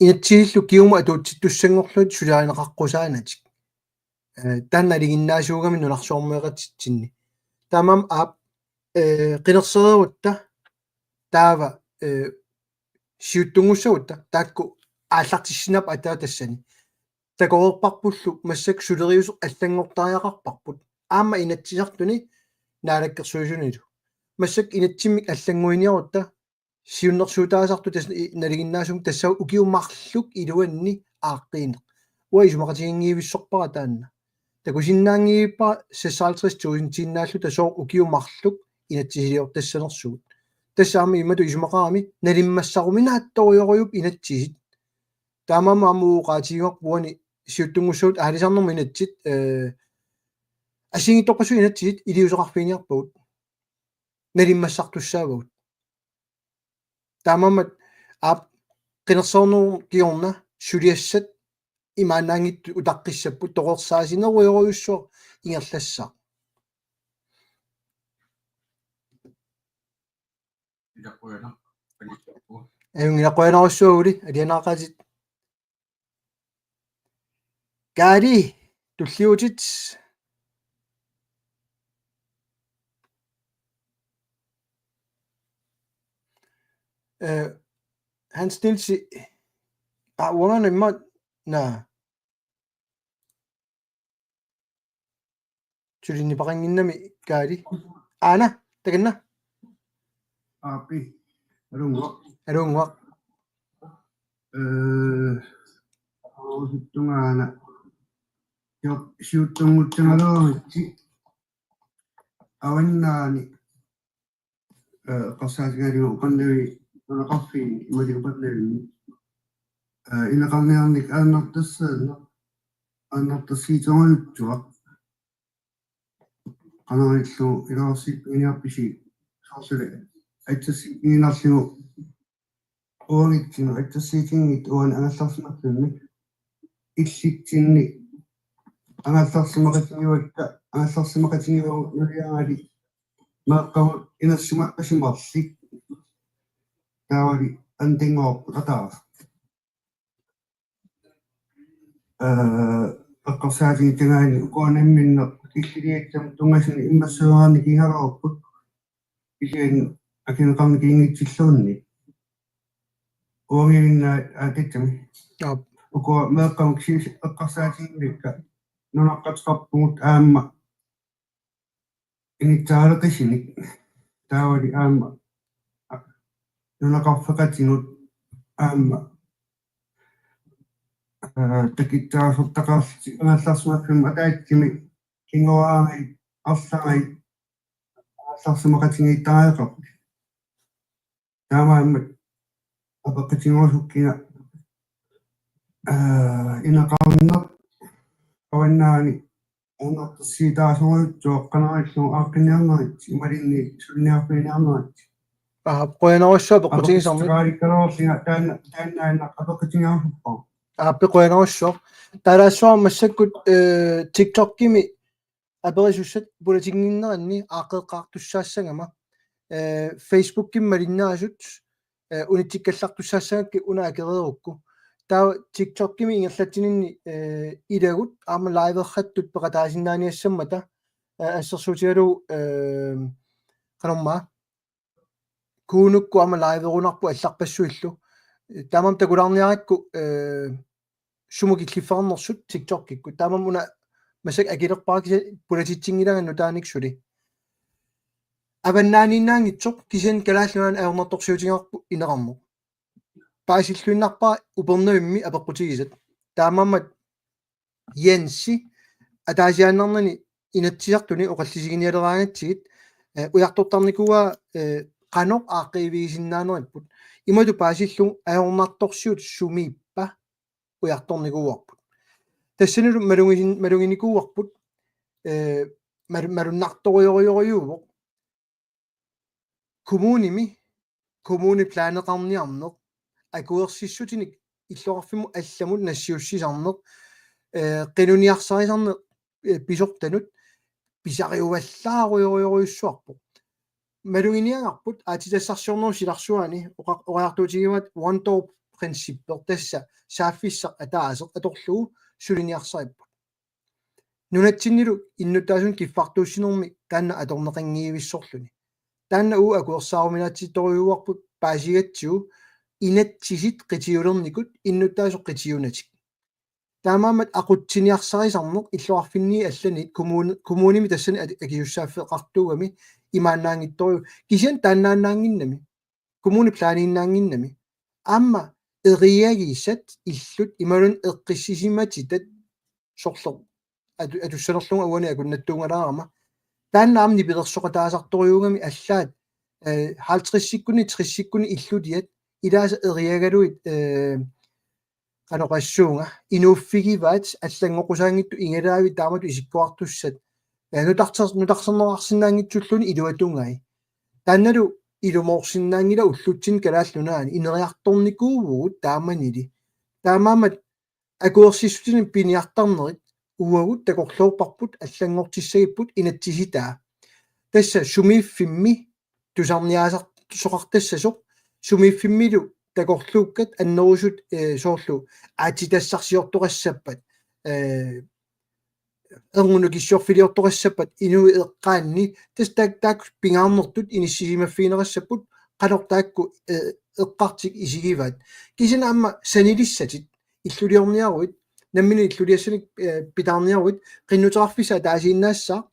Inatsisillu kingumut atuutsittussanngorlugit suliarineqaqqusaanatik. Eh, taanna nalinginnaasuugami nunarsuarmioqatitsinni. Taamaammat aap, eh, qinersereerutta taava, eh, siuttunngussagutta taakku aallartissinnaapput ataa tassani. Takoreerparpullu massakkut suleriuseq allanngortariaqarparput. Aamma Inatsisartuni Naalakkersuisunilu. Massakkut inatsimmik allannguiniarutta siunnersuutaasartut tassa i-, nalinginnaasumik tassa ukiut marluk iluanni aaqqiineq. Uanga isumaqatiginngivissorpara taanna. Takusinnaanngivippara seksoghalvtreds tusindiinnaalluta sooq ukiut marluk inatsisiliortassanersugut. Tassa aamma imatut isumaqarami nalimmassaruminaatsorujussuupput inatsisit. Taamaammat aamma uagut oqaatigivarput uani siuttunngussagut aalisarnermut inatsit, eh, assigiinngitsorpassuit inatsisit iliuuseqarfiginiarpagut. Nalimmassartussaavagut. Taamaammat aap qinersinermut kingorna suliassat imaannaanngitsut utaqqissapput, toqorsaasinerujorujussuaq ingerlassaaq. Ilaa qujanaq. Ajunngilaq, qujanarsuaq Uli, alianaaqaatit. Kaali, tulliutit. Eh, Hans Nielsi, aa, uangaana immaqa, naa. Sulinipaqannginnami Kaali. Aana, takanna. Aapi, aluunnguaq. Aluunnguaq. Eh, aluusuttungaana. Jop, siuttunngussagaluaritsi. Avannaani. Eh, eqqarsaatigalugu uqannavik nunaqarfinni imaluunniit uqannavik. Eh, ineqarniarneq aannartassaanna. Aannartassiitorujussuaq. Qanoq ilillugu iluarsiiffiginiarpisi soorlu aatsaat inerlugu uangatsinnut aatsaat uani angerlarsimaffimmi. illitsinni angerlarsimaqatigiuakka, angerlarsimaqatigiuagut nuliaraali meeqqagut inersimasut asumarlik. Taavali antingoorput ataaq. Ee, eqqarsaatigigaanni ukua namminneq killiliassamut tunngasut immassagaanni kiingaluarput. Kisianni akineqarneq kiinngitsilluunniit. Uangaannaat aatitsami. Aap. Ukua meeqqamut kisiisa eqqarsaatiginngikkakka nunaqqateqarpugut aamma inissaqaleqisinik. Taavali aamma nunaqarfeqatigut aamma, ee, takussaasortaqarlutik angerlarsimaffimmi ataatsimi kinguaariit arlariit angerlarsimaqatigiittariaqarput. Taamaammat apeqqutigerusukkiga, ee, ineqarneq avannaani ajornartorsiutaasorujussuaq qanoq ilillugu aaqqinniarnerit imaluunniit suliniarfiginiarnerit. Aap, qujanarsuaq apeqqutigisarnit. Apeqqutigisarnit taanna, taanna aamma apeqqutigerusuppunga. Aap, qujanarsuaq. Taalaassuaq massakkut, ee, TikTokimi aperisussat pulatinnginneranni aaqqeeqqaartussaassagama, ee, Facebookimi malinnaasut, ee, unitsikkallartussaassagakkit una akereerukku. Taava TikTokimi ingerlatsininni, ee, ilagut aamma liverersuttut peqataasinnaaniassammata, ee, assersuutigalugu, ee, qanormaa Kuunukkut aamma liverunarput allarpassuillu. Taamaammat takulaarniarakku, ee, sumut killiffeqarnersut TikTokikkut. Taamaammat una massakkut akilerpara kisianni pulatitsinngilaannga nutaanik suli. Avannaaniinnaanngitsoq kisianni Kalaallit Nunaanni ajornartorsiutigaarput ineqarneq. Paasilluinnarpara Upernavimmi apeqqutigisat. Taamaammat Jensi ataasiaannarnani Inatsisartuni oqallisiginialeraangatsigit, ee, ujartortarnikuuaa, ee, qanoq aaqqiivigisinnaaneripput. Imatut paasillugu ajornartorsiut sumiippa ujartornikuuarput. Tassanilu malugisin-, maluginikuuarput, ee, mal-, malunnartorujorujorujuuvoq. Kommunimi, kommuneplaneqarniarneq, akuersissutinik illoqarfimmut allamut nassiussisarneq, ee, qinuniarsarisarneq, ee, pisortanut pisariuallaarujorujorujussuarpoq. Maluginiagarput aatsitassarsiornerup silarsuaani oqa-, oqariartuutigivaat one door princippi, tassa saaffissaq ataaseq atorlugu suliniarsaripput. Nunatsinnilu innuttaasunut kiffartuussinermi taanna atorneqanngivissorluni. Taanna uagut akuersaaruminaatsittorujuuarput paasigatsigu inatsisit qitiulernikut innuttaasoq qitiunatik. Taamaammat aqutsiniarsarisarneq illoqarfinni allani kommun-, kommunimi tassani at-, akisussaaffeqartuugami imaannaanngitsorujuuvoq. Kisianni taannaannaannginnami. Kommuneplaniinnaannginnami. Aamma eriagisaat illut imaluunniit eqqissisimatitat sorleq atu-, atussanerlugu uani akunnattuungalaarama. Taanna aamma nipilersoqataasartorujuugami allaat, ee, halvtredsikkunni, tressikkunni illuliat ilaasa eriagalugit, ee, qanoq oqassuunga, inuuffigivaat allanngoqqusaanngitsut igalaavit taamatut isikkoqartussat. Ee, nutarter-, nutarterneqarsinnaanngitsulluunniit iluatungai. Taannalu ilumoorsinnaanngilaq ullutsinni Kalaallit Nunaanni ineriartornikuuvugut taamanili. Taamaammat akuersissutinik piniartarnerit uagut takorloorparput allanngortissagipput inatsisitaa. Tassa sumiiffimmi tusarniaasar-, soqartassasoq, sumiiffimmilu takorluukkat annerusut, ee, soorlu aatsitassarsiortoqassappat, ee, erngup nukissiorfiliortoqassappat inuit eqqaanni, tassa taak-, taakku pingaarnertut inissisimaffigineqassapput, qanoq taakku, ee, eqqartik isigivaat. Kisianni aamma sanilissatit, illuliorniaruit, nammineq illuliassanik, ee, pitaarniaruit, qinnuteqarfissaq ataasiinnaassaaq,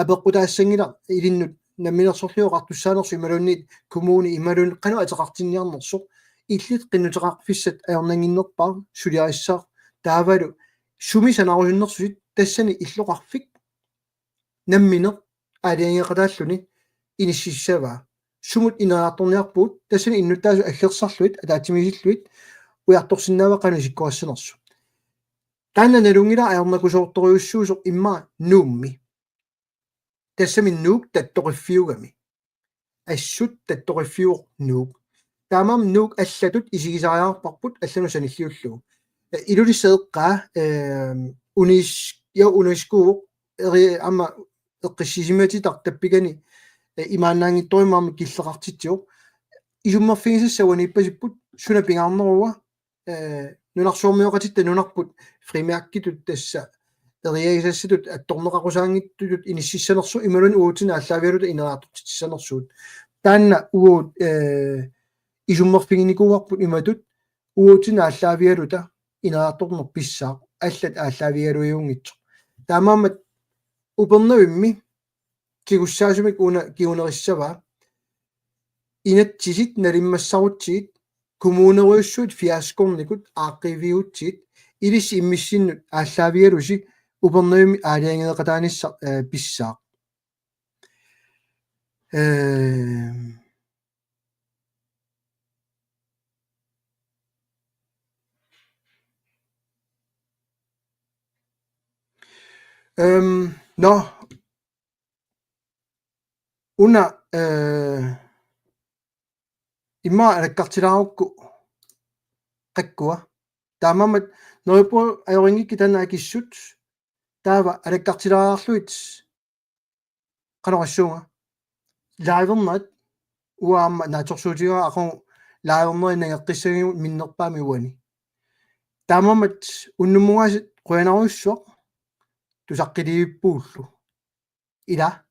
apeqqutaassanngilaq ilinnut namminersorlutik oqartussaanersut imaluunniit kommuni imaluunniit qanoq ateqartinniarnersoq, illit qinnuteqarfissat ajornannginnerpaaq suliarissaaq, taavalu sumi sanarusunnersutit tassani illoqarfik nammineq aalajangeeqataalluni inississavaa. Sumut ineriartorniarpugut, tassani innuttaasut aggersarlugit, ataatsimiisillugit, ujartorsinnaavaa qanoq isikkoqassanersoq. Taanna nalunngilara ajornakusoortorujussuusoq immaqa Nuummi. Tassami Nuuk tattoqiffiugami. Assut tattoqiffiuvoq Nuuk. Taamaammat Nuuk allatut isigisariaqarparput allanut sanilliullugu. Ilulissat eqqaa, eh, unis-, ja UNESCO eri-, aamma eqqissisimatit tappikani, eh, imaannaanngitsorujummik killeqartitsivoq. Isummerfigisassat uaniippasipput, suna pingaarnerua, eh, nunarsuarmioqatitta nunarput frimærkitut tassa eriagisassatut attorneqarusaanngitsutut inississanersoq imaluunniit uatsinnut aallaavigaluta ineriartortitsinersugut. Taanna uagut, eh, isummerfiginikuuarput imatut uatsinnut aallaavigaluta ineriartorneq pissaaq, allat aallaavigaluajunngitsoq. Taamaammat Upernavimmi tigussaasumik una kingunerissavaa inatsisit nalimmassarutsigit kommunerujussuit fiaskornikut aaqqiivigigutsigit ilissi immissinnut aallaavigalusi Upernavimmi aalajangeeqataanissaq, eh, pissaaq. Eh, Øhm, nå. Una, eh, immaqa alakkartilaarukku qakkua. Taamaammat neriuppunga ajorinngikkiga taanna akissut. Taava alakkartilaariarlugit qanoq issuunga. Livernerit uanga aamma naatsorsuutigaara aqagu livernerit nangeqqissagigut minnerpaamik uani. Taamaammat unnummut aasiit qujanarujussuaq tusaqqilivippuullu. Ila